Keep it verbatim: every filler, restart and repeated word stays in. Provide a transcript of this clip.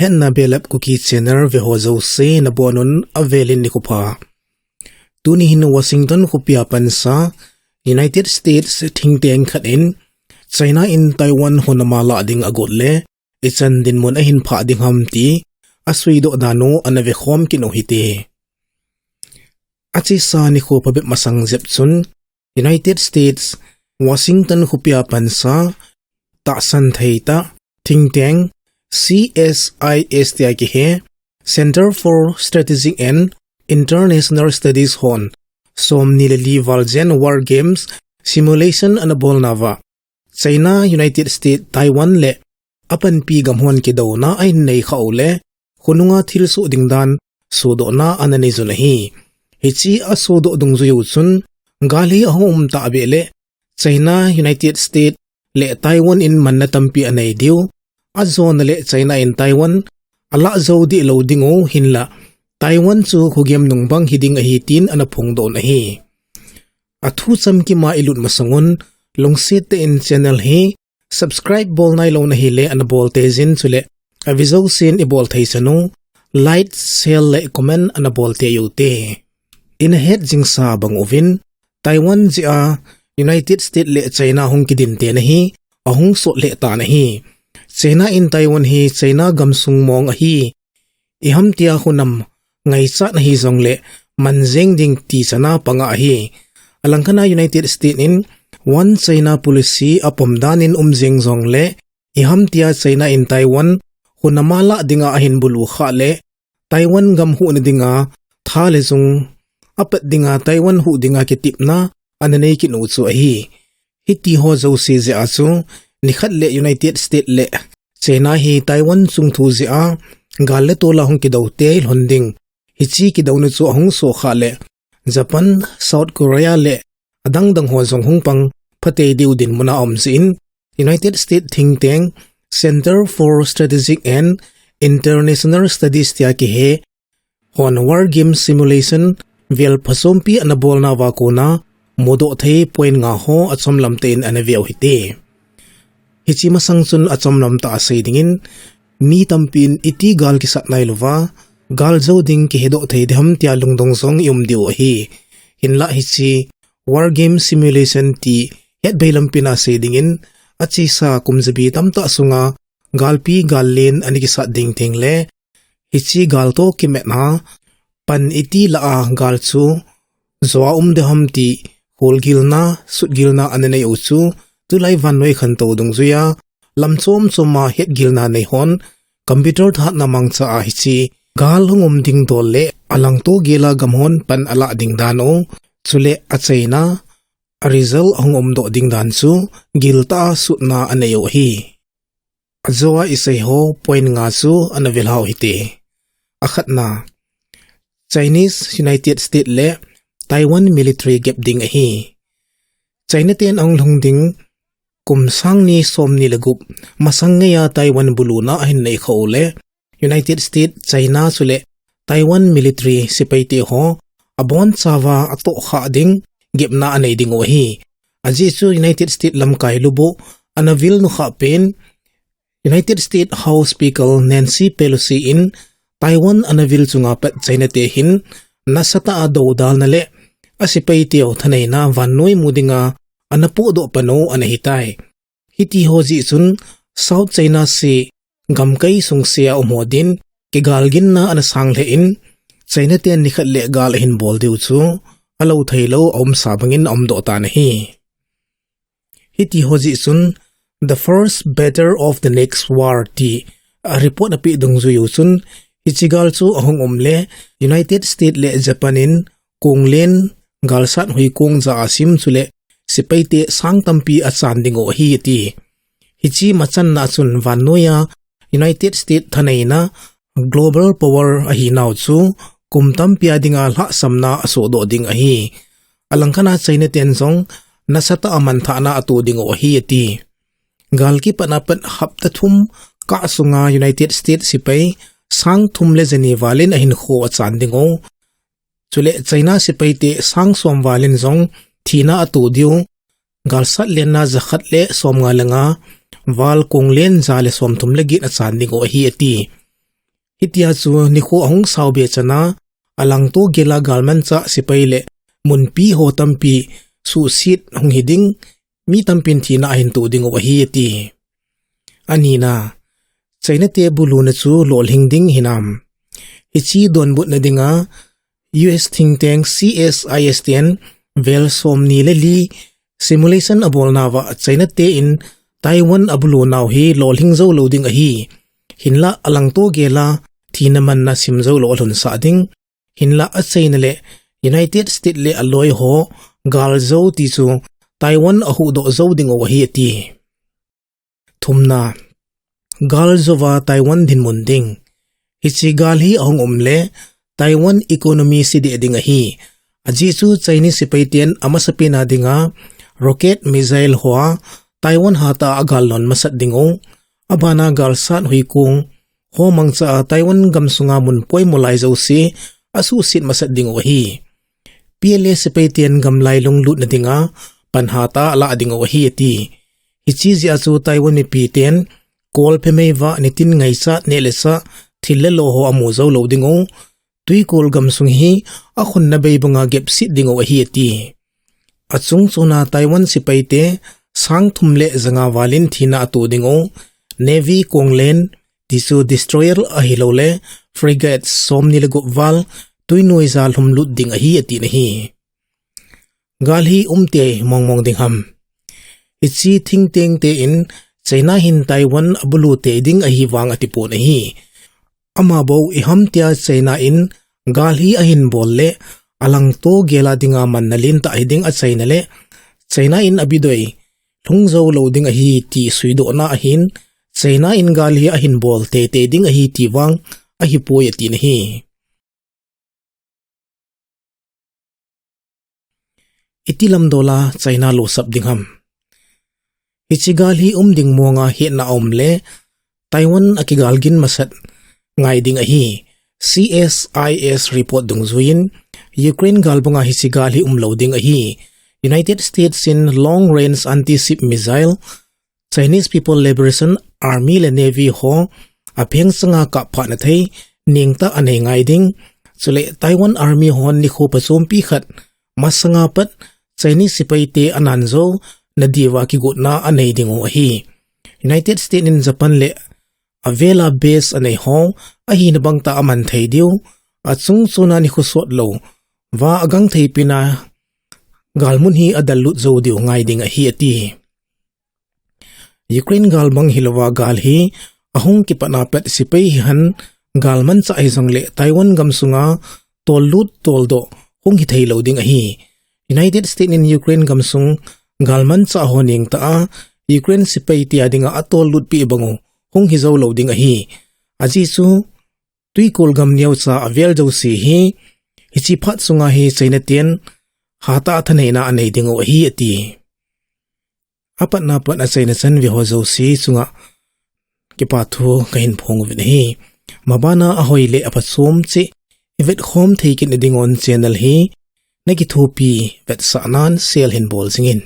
Hetna Belap Kuki Channel veho jouse nabonun avelin nikho pha. Tuni hin Washington khopia pansa United States thingteng khat in China in Taiwan hon amala ding agot le ichan dinmun ahin phah ding ham ti asuidoh dan u ana vekhom kit u hite. Achesa nikho phabep masang jep chun United States, Washington khopia pansa tahsan thei tah thingteng C S I S tia kihe Center for Strategic and International Studies hon somni le li val jen War Games simulation ana bolnauva China, United States, Taiwan le apanpi gam hon kidouna ahin nei khah u le khonunga thilsoh ding dan sodohna ana nei jun ahi. Hiche asodoh dungjui u chun gal hi ahung um tahbeh le China, United States le Taiwan in manna tampi anei diu. Ajona le China in Taiwan alah jou deh lou ding u hinla Taiwan chu khogem nung bang hiding ahi tin ana phongdoh un ahi. Athu chamkima ilut masangun lungset tah in channel hi subscribe bol nailou nahile ana bol teijin chule avi jousen ibol thei chan u like, share le comment ana bol tei ute. Ina het jingsa bang uvin Taiwan jeh a United States le China hung kidin tena hi ahung sot lheh tan ahi. China in Taiwan hi China gamsung mong ahi, iham tia khonam ngaichat ahi jongle man jeng ding ti chana panga ahi. Alangkhat a United States in One China Policy apom dan in um jeng jongle iham tia China in Taiwan khonam alah dinga ahin bulu khah le Taiwan gam huhna dinga tha le jung apat dinga Taiwan huh dinga kitepna ana nei kit u chu ahi. Hitiho jouse jeh a chu nikhat le United States le China hi Taiwan chungthu jeh a gal le tol a hung kidou tei lhon ding. Hiche kidouna chu ahung sokhah le Japan, South Korea le adang dang ho jong hung pang phatei diu dinmun a aum jeh in United States thingteng Center for Strategic and International Studies tia kihe hon War Game Simulation vel phasompi ana bolnauva kona mudoh thei point nga ho achomlam tah in ana veu hite. Hiche masang chun achomlam tah a sei dingin mi tampin iti gal kisat nailouva gal jou ding kihedoh thei diham tia lungdong jong ium diu ahi. Hinlah hiche War Game Simulation ti hetbei lampin a sei dingin achesa kum jabi tamtah sunga galpi gal len ana kisat ding tengle hiche gal toh kimatna pan iti lah a gal chu jo a um diham ti holgilna, sutgilna ana nei u chu tulai vannoi khantou dungjuia lam chom choma hetgilna nei hon computer thahatna mangcha a hiche gal hung um ding dol le alangto gel a gam hon pan alah ding dan u chule achaina a result ahung umdoh ding dan chu giltah a sutna anei u ahi. Ajoa isei ho point nga chu ana velhau hite. Akhatna, Chinese, United States le Taiwan military gap ding ahi. China ten ahung lhung ding kum sang ni somni le gup masang ngeia Taiwan buluna ahin nei khah u le United States, China chule Taiwan military sepaite ho abonchauva atohkhah ding gapna anei ding u ahi. Ajeh chu United States lamkai lubuh ana vil nukhah pen United States House Speaker Nancy Pelosi in Taiwan ana vil chunga pat China te hin nasatah a doudalna le asepaiteu thaneina vannoi mu dinga ana pohdoh pan u ana hitai. Hitiho jeh chun South China Sea gamkai sungsea um ho din kigalginna ana sang lheh in China ten nikhat le gal ahin bol diu chu alou theilou aumsa bangin aumdoh tan ahi. Hitiho jeh chun The First Battle of the Next War ti a report apeh dungjui u chun hiche gal chu ahung um le United States le Japan in konglen galsat huikong ja a sim chule sepaite sang tampi achan ding u ahi ati. Hiche machanna chun vannoiya United States thaneina global power ahinau chu kum tampia dinga lhahsamna asohdoh ding ahi. Alangkhat a China ten jong nasatah a manthahna ato ding u ahi ati. Gal kipatna pat hapta thum kah sunga United States sepai sang thum le jani valin ahinkho achan ding u. Chule China sepaite sang som valin jong thina ato diu. Galsat lenna jakhat le somnga le nga val konglen ja le somthum le get achan ding u ahi ati. Hitia chu nikho ahung sao be chana, alangto gela galmanchah sepai le munpi ho tampi suhset hung hiding, mi tampin thina ahin to diu ahi ati. Anina, China te buluna chu lolhing ding hinam? Hiche donbutna dinga U S thingteng C S I S ten vel somni le li simulation abolnauva China te in Taiwan abulunau hi lolhing jou lou ding ahi. Hinlah alangto gela thina manna sim jou lou alhunsah ding. Hinlah achaina le United States le aloi ho gal jou ti chu Taiwan ahuhdoh jou diu ahi ati. Thumna, gal jouva Taiwan dinmun ding. Hiche gal hi ahung um le Taiwan economy sedeh ding ahi. Ajeh chu Chinese sepai ten amasapen a dinga rocket missile hoa Taiwan hatah a agal lon masat diu. Abana galsat huikong ho mangcha a Taiwan gamsunga mun poimo lai jouse asuhset masat diu ahi. P L A sepai ten gamlai lunglutna dinga pan hatah a alah diu ahi ati. Hiche jeh a chu Taiwan mipi ten kol phe meiva nitin ngaichat neh le chah thil le lo ho amu jou lou diu. Twikol gamsung hi akhonna bei banga gepset diu ahi ati. Achungchona Taiwan sepai te sang thum le janga valin thina ato diu. Navy konglen ti chu destroyer ahilouleh frigate somni le gup val twinoija lhumlut ding ahi atin ahi. Gal hi um tei mongmong ding ham? Hiche thingteng te in China hin Taiwan abulu tei ding ahi vang atipon ahi. Amabou iham tia China in gal hi ahin bol le alangto gela dinga manna lentah hiding achaina le China in abidoi lhung jou lou ding ahi ti suidohna ahin, China in gal hi ahin bol teitei ding ahi ti vang ahipoi atin ahi. Iti lamdola China losap ding ham? Hiche gal hi um ding monga hetna aum le Taiwan akigalgin masat ngai ding ahi. C S I S report dungjuiyin Ukraine gal banga hiche gal hi um lou ding ahi. United States in long range anti-ship missile Chinese People Liberation Army le Navy ho apheng changa kapphahna thei nengtah anei ngai ding. Chule Taiwan Army hon nikho pachompi khat masanga pat Chinese sepai te anan jou nadiuva kigotna anei diu ahi. United States in Japan le avela base anei ho ahina bangtah aman thei diu, achungchona nikho sot louva agangthei pena galmun hi adallut jou diu ngai ding ahi ati. Ukraine gal bang hilouva gal hi ahung kipatna pat sepai hihen galmanchah hijongle Taiwan gamsunga tollut toldoh hung hithei lou ding ahi. United States in Ukraine gamsung galmanchah ho nengtah a Ukraine sepai tia dinga atollutpi bang u hung hijou lou ding ahi. Ajeh chu twikol gam neocha avel jouse hi hiche phat sunga hi China ten hatah a thaneina anei diu ahi ati. Apatna pat achaina chanve ho jouse chunga kipathu kahin phong uvin ahi. Mabana ahoi le aphachom cheh ivetkhom thei kit nadingun channel hi nakithopi vetsahnan share hin bol jingin.